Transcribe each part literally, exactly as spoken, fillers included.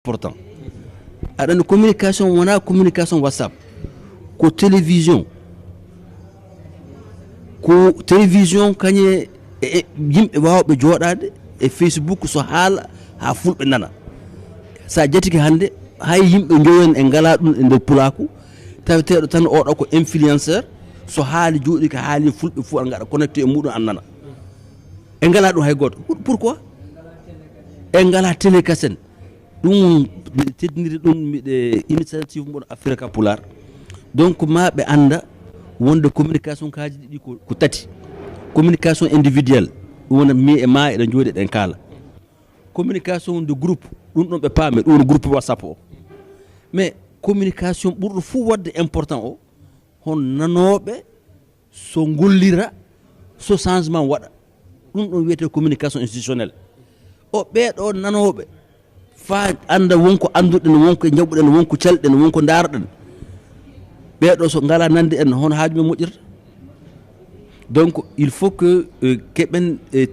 Important. Aɗa anndi communication wonaa communication WhatsApp, ko télévision. Ko télévision kañe e, e yimɓe waawɓe jooɗaade e Facebook, so haala haa fulɓe nana. So a jatike hannde, hay yimɓe njoyo en e ngalaa ɗum e nder pulaaku, taweteeɗo tan oɗo ko influenceur, so haali jooɗi ko haali fulɓe fof an ngaɗa connecté e muɗum an nana. E ngalaa ɗum hay gooto. Pour-, pourquoi? E ngalaa télé kasen. Ɗum miɗo teddiniri ɗum, miɗe initiative mon Africa Pulaar. Donc ma ɓe annda wonde communication kaaji ɗiɗi ko, ko tati. Communication individuelle, ɗum wona mi e ma eɗen jooɗi eɗen kaala. Communication de groupe, ɗum ɗon ɓe paame, ɗum woni groupe WhatsApp o. Mais communication ɓurɗo fof waɗde important o, hon nanooɓe so ngollira, so changement waɗa. Ɗum ɗon wiyetee communication institutionnelle. O ɓeeɗo nanooɓe, faa annda wonko annduɗen, wonko njaɓuɗen, wonko calɗen, wonko ndaarɗen. Ɓeeɗo so ngalaa nande en, hono haaju men moƴƴirta? Donc il faut que, euh, keɓen, euh,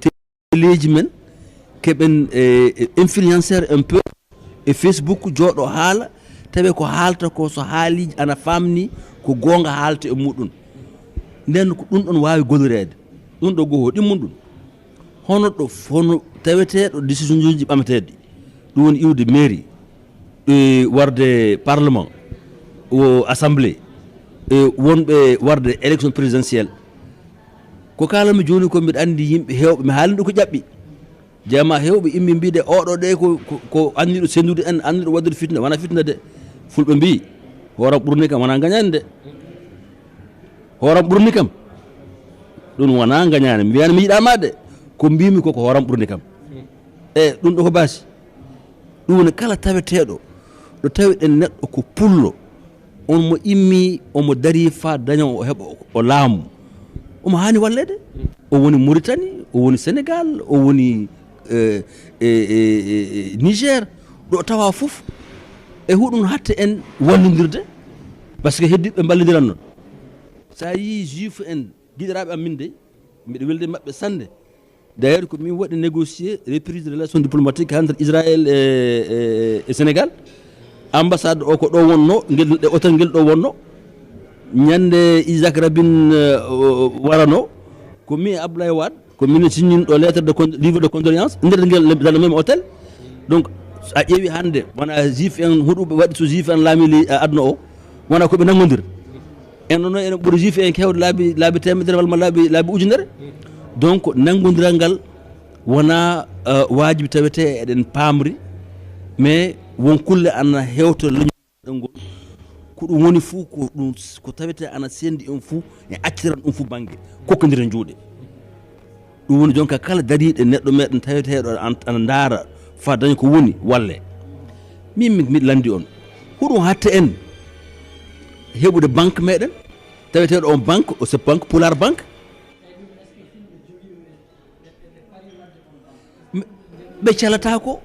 leeji men, keɓen e, e influenceur un peu e Facebook, jooɗo haala, tawi ko haalta ko, so haaliiji ana faamni, ko goonga haalta e muɗum. Nden ko ɗum ɗon waawi gollireede. Ɗum ɗo goo ɗimmun ɗum. Hono ɗo, hono taweteeɗo décision uji ɓamateeɗi. Ɗum woni iwde mairie, e warde parlement, o assemblée, e wonɓe warde élection présidentielle. Ko kaalanmi jooni ko, mbiɗa anndi yimɓe heewɓe, mi haalni ɗum ko ƴaɓɓi. Jeema heewɓe immi mbiide oɗo ɗe ko, ko, ko anniɗo sendude en, anniɗo waɗude fitna, wona fitna de. Fulɓe mbii, hooram ɓurni kam, wona ngañaani de. Hooram ɓurni kam. Ɗum wona ngañaani. Mi wiyani mi yiɗaa ma de. Ko mbiimi ko, ko hooram ɓurni kam. E ɗum ɗo ko baasi. Ɗum woni kala taweteeɗo, ɗo tawiɗen neɗɗo ko pullo, on mo immi, omo darii faa daña o heɓa o laamu. Omo haani walleede. O woni Mauritanie, o woni Sénégal, o woni, eh, eh, eh, eh, Niger, ɗo tawa fof. E huɗum hatte en wallondirde, parce que heddiɓe mballondiran noon. So a yii juif en, giɗiraaɓe am min de, mbiɗa weldi maɓɓe sannde. D'ailleurs, ko min waɗi négocier reprise de relation diplomatique entre Israël et, et, et Sénégal. Ambassade o ko ɗo wonno, ngel, e hôtel ngel ɗo wonno. Ñande Isaac Rabin, euh, warano, ko mi e Abdoulaye Wade, ko minen signini ɗo lettre de con-, livre de condoléance, nder ngel, dans le même hôtel. Donc, a ƴeewi hannde, wona juif en huɗuɓe waɗi so juif en laami ley, euh, aduna o, wona ko ɓe nanngondir. En noon, enen ɓuri juif en ko heewde laabi, laabi teemedere walla ma laabi, laabi ujunere. Donc, nanngondiral ngal wona, euh, waajibi tawetee eɗen paamri, mais won kulle ana hewta leñol ngol. Ko ɗum woni fuu ko ɗum, ko tawetee ana sendi en fuu, e acciran ɗum fuu bannge, kokkondiren juuɗe. Ɗum woni jonka kala dariiɗo neɗɗo meɗen taweteeɗo an-, ana ndaara faa daña ko woni walle. Min mi, miɗo lanndi on. Huɗum hatte en heɓude banque meɗen? Taweteeɗo on banque, o se banque, Pulaar banque. M-, ɓe calataako,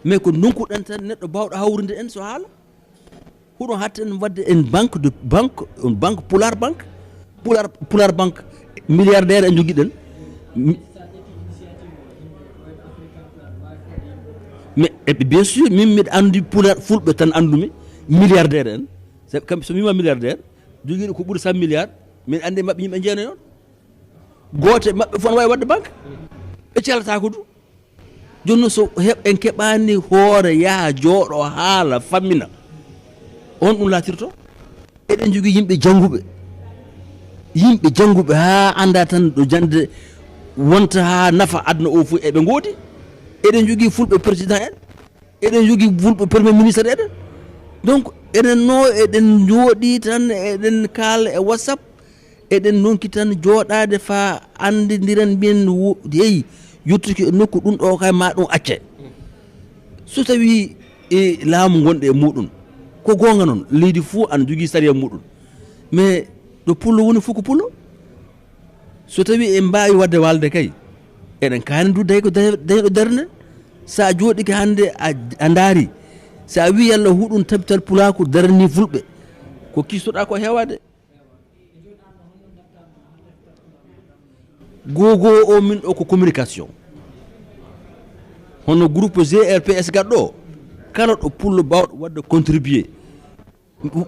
mais ko ndonkuɗen tan neɗɗo baawɗo hawrinde en so haala. Huɗum hatte en waɗde en banque de, banque, on banque Pulaar banque, Pulaar, Pulaar banque, milliardaire en jogiɗen. Mi-, mais, et bien sûr, min miɗa anndi Pulaar, Fulɓe tan anndumi, milliardaire en. Sabu kamɓe, so mi wiima milliardaire, jogiiɗo ko ɓuri cent milliards, min anndi maɓɓe yimɓe jeenayo on. Gooto e maɓɓe fof ne waawi waɗde banque. Ɓe calataako du. Jooni noon, so heɓ-, en keɓaani hoore yaha jooɗo haala fammina, on ɗum laatirto? Eɗen njogii yimɓe jannguɓe, yimɓe jannguɓe haa annda tan ɗo jannde wonta haa nafa aduna o fof eɓe ngoodi. Eɗen njogii Fulɓe président en, eɗen njogii Fulɓe premier ministre eɗen. Donc, enen no eɗen njooɗii tan, eɗen kaala e WhatsApp, eɗen ndonki tan jooɗaade faa anndindiren mbiyen wo-, yeyi, yettuki e nokku ɗum ɗo kay ma ɗum acce. So tawii e laamu ngonɗe e muɗum, ko goonga noon, leydi fof ana jogii sariya muɗum. Mais ɗo pullo woni fof ko pullo. So tawii en mbaawi waɗde walde kay, eɗen kaani du dañi ko dañi-, dañi ɗo darnde. So a jooɗike hannde a, a ndaari, so a wii yalla huɗum tabital pulaaku daranii Fulɓe, ko kiistoɗaa ko heewaade. Gogo o min ɗo ko communication. Hono groupe G R P S gaɗɗo o, Kala ɗo pullo baawɗo waɗde contribuer.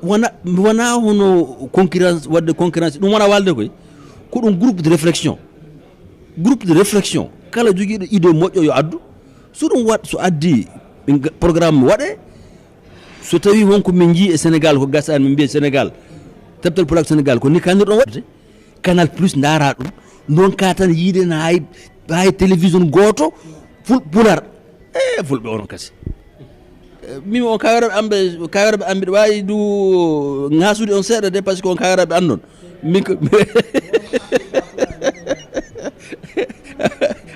Wona, wona hono concurrence, waɗde concurrence, ɗum wona walde koy. Ko ɗum groupe de réflexion. Groupe de réflexion. Kala jogiiɗo idée moƴƴo yo addu. So ɗum waɗ, so addi ɓe nga-, programme waɗe. So tawi wonko min njii e Sénégal ko gasani, min mbiya Sénégal, Teftal Pulaaku Sénégal, ko ni kanndirɗon waɗde. Canal Plus ndaara ɗum, ndonka tan yiide na hay, hay télévision gooto ful-, pular. E fulɓe onon kasi. E, min on kawiraɓe amɓe, kawiraɓe amɓe, mbiɗa waawi du ŋaasude on seeɗa de, parce que on kawiraɓe annon. Min ko,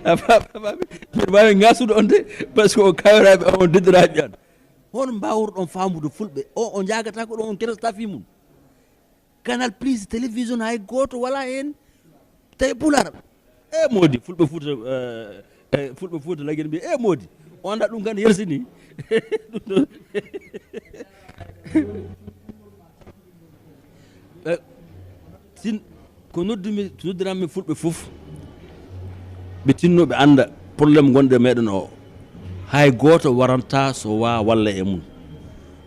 a fa-, fa-, fa-, mbiɗa waawi ŋaasude on de, parce que on kawiraɓe, on deddiraaɓe an. Hono mbaawruɗon faamude fulɓe? O, o jaagata ko ɗon, on keresta fii mum. Canal Plus, télévision hay gooto wala heen, tawi pular. E moodi, fulɓe Fuuta, eh, eh, fulɓe Fuuta lagir mbi, e moodi. O annda ɗum kan yersini. Ɗum ɗo. Eh, sin, ko noddumi, noddiranmi fulɓe fof, ɓe tinno ɓe annda problème gonɗo e meɗen o. Hay gooto waranta so wa walla e mum.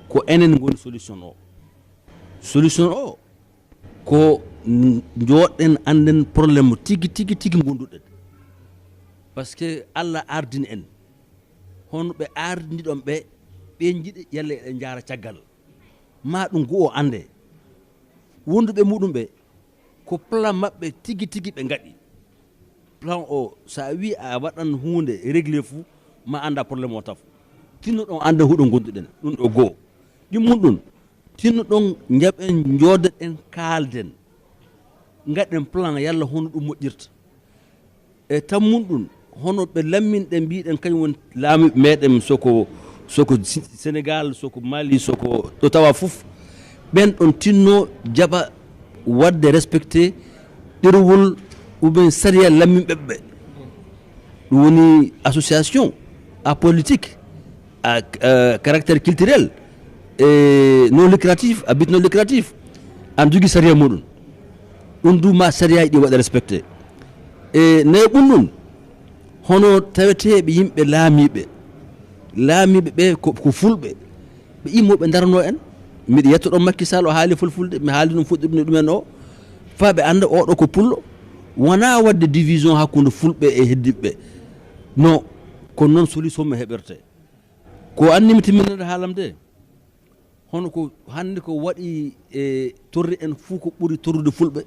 Ko enen ngoni solution o. Solution o, ko n-, njooɗɗen, annden problème mo tigi, tigi, tigi ngonduɗen. Parce que Allah ardini en. Hono ɓe ardiɗon ɓe, ɓe njiɗi yalla eɗen njaara caggal. Ma ɗum goo o annde. Wonduɓe muɗum ɓe, ko plan maɓɓe tigi, tigi ɓe ngaɗi. Plan o, so a wi a waɗan huunde réglé fuu, ma annda problème o taf. Tinno ɗon annde huɗo ngonduɗen. Ɗum ɗo goo. Ɗimmum ɗum, tinno ɗon njaɓen, njooɗoɗen, kaalden. Ngaɗen plan yalla hono ɗum moƴƴirta. E tammum ɗum, hono ɓe lamminɗen, mbiɗen kañum woni laamiiɓe meɗen, soko, soko Si-, Sénégal, soko Mali, soko ɗo tawa fof. Ɓen ɗon tinno jaɓa waɗde respecté ɗerewol ou bien sariya lamminɓe ɓe. Ɗum woni association apolitique, à, euh, caractère culturel et non lucratif, à but non lucratif. An jogi sariya muɗum. Ɗum du ma sariya ɗi waɗa respecté. E nayo ɓum ɗum, hono taweteeɓe yimɓe laamiiɓe. Laamiiɓe ɓe ko, ko fulɓe. Ɓe immo ɓe darano en. Miɗo yetto ɗon Macky Sall, o haali fulfulde, mi haali ɗum fuɗɗirde ɗumen o. Faa ɓe annda oɗo ko pullo. Wona waɗde division hakkunde fulɓe e heddiɓe. Non, ko noon solution mo heɓirte. Ko anni mi timminande haalam de. Hono ko hannde ko waɗi e torri en fuu ko ɓuri torrude fulɓe.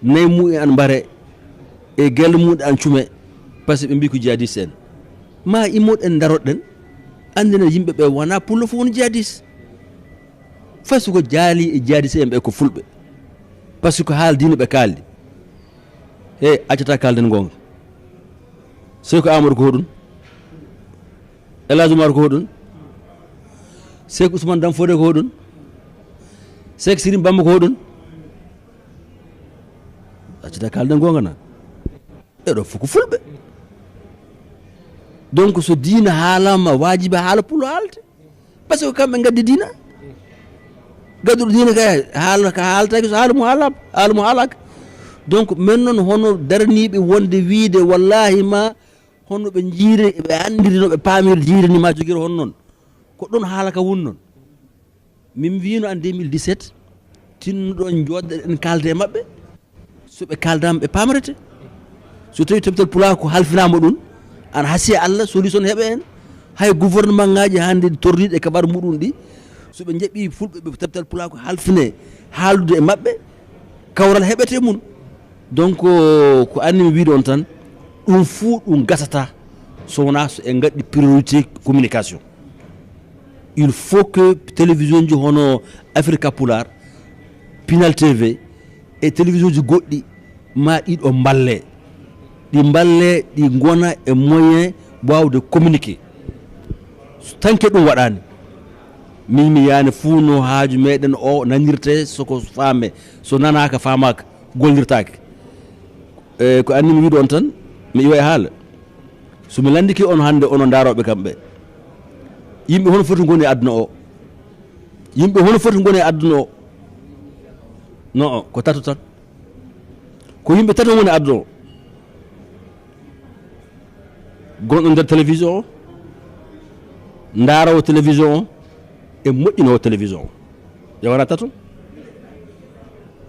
Nayi mu'en an mbare e galle mu'en an cume. Parce que ɓe mbi ko jihadiste en. Ma immoɗen daroɗen. Anndina yimɓe ɓe wona pullo fof woni jihadiste. Fay so ko jaali e jihadiste en ɓe ko fulɓe. Parce que ko haala diine ɓe kaaldi. He accata kaalden goonga. Sey ko Amadou ko hoɗum? El Hadj Oumar ko hoɗum? Sey ko Ousmane Dam Fodé ko hoɗum? Sey ko Sirim Bamba ko hoɗum? Accata kaalden goonga na. Ɓeɗo fof ko fulɓe. Donc so diina haalama waajibi haala pullo haalte. Parce que kamɓe gaddi diina. Gadduɗo diina kay haala ka haaltaki so haala mo haalama, haala mo haalaka. Donc men noon hono daraniiɓe wonde wiide wallahi ma hono ɓe jiire, ɓe anndiri no ɓe paamiri diina ni ma jogir hono noon. Ko ɗon haala ka woni noon. Min mbiyino en deux mille dix-sept, tinnoɗon jooɗoɗen kaalde e maɓɓe. So ɓe kaaldaama ɓe paamrete. So tawi Teftal Pulaaku halfinaama ɗum, ana hasi e Allah, solution heɓe heen. Hay gouvernement ngaji hannde torriiɗe e kabar muɗum ɗi, so ɓe njaɓi fulɓe ɓe Teftal Pulaaku halfine haaldude e maɓɓe, kawral heɓete mum. Donc, ko anni mi wiide on tan, ɗum fuu ɗum gasata so wonaa so en ngaɗi priorité communication. Il faut que télévision ji hono Africa Pulaar, Pinal T V e télévision ji goɗɗi ma ɗiɗo mballe. Ɗi mballe, ɗi ngona e moyen waawde communiquer. So tanke ɗum waɗaani, min mi yaani fuu no haaju meɗen o nanirte, soko faame, so nanaaka faamaaka, gollirtaake. E, ko anni mi wiide on tan, mi iwa e haala. So mi lanndike on hannde, onon ndaarooɓe kamɓe, yimɓe hono foti ngoni e aduna o? Yimɓe hono foti ngoni e aduna o? Non, ko tato tan. Ko yimɓe tato ngoni e aduna o. Gonɗo nder télévision o, Ndaaroowo télévision o e moƴƴinoowo télévision o, ɓe nganata toon.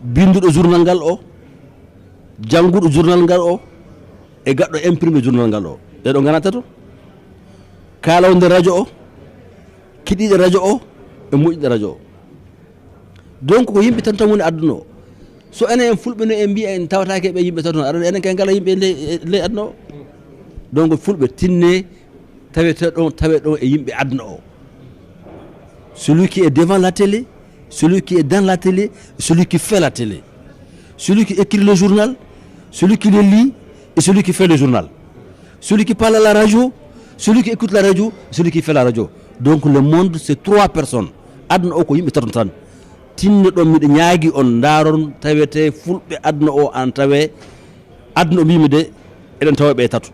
Binnduɗo journal ngal o, jannguɗo journal ngal o, e gaɗɗo imprimé journal ngal o, ɓeɗo nganata toon. Kaaloowo nder radio o, kiɗiiɗo radio o, e moƴƴiiɗo radio o. Donc ko yimɓe tan tan woni aduna o. So enen en fulɓe no en mbiya en tawataake ɓe yimɓe tan toon, aɗa enen kay ngala yimɓe e ley, e ley aduna o. Donc fulɓe tinne, tawe to ɗon, tawe ɗon e yimɓe aduna o. Celui qui est devant la télé, celui qui est dans la télé, celui qui fait la télé. Celui qui écrit le journal, celui qui le lit et celui qui fait le journal. Celui qui parle à la radio, celui qui écoute la radio, celui qui fait la radio. Donc le monde, c'est trois personnes. Aduna o ko yimɓe tato tan. Tinno ɗon, miɗo ñaagi on, ndaaron, tawete fulɓe aduna o an tawe. Aduna o mbimi de, eɗen tawa ɓe tato.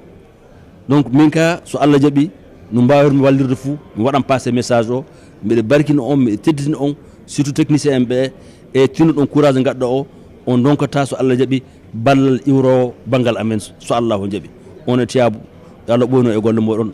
Donc min ka, so Allah jaɓi, no mbawirmi wallirde fuu, mi waɗan passé message o. Mbiɗa barkina on, miɗa teddina on, surtout technicien en ɓe, e tinno ɗon courage gaɗɗo o. On donkata so Allah jaɓi ballal iwrowo banngal amen, so Allahu jaɓi. On e tiyaabu, yo Allah ɓooyno e golle moɗon.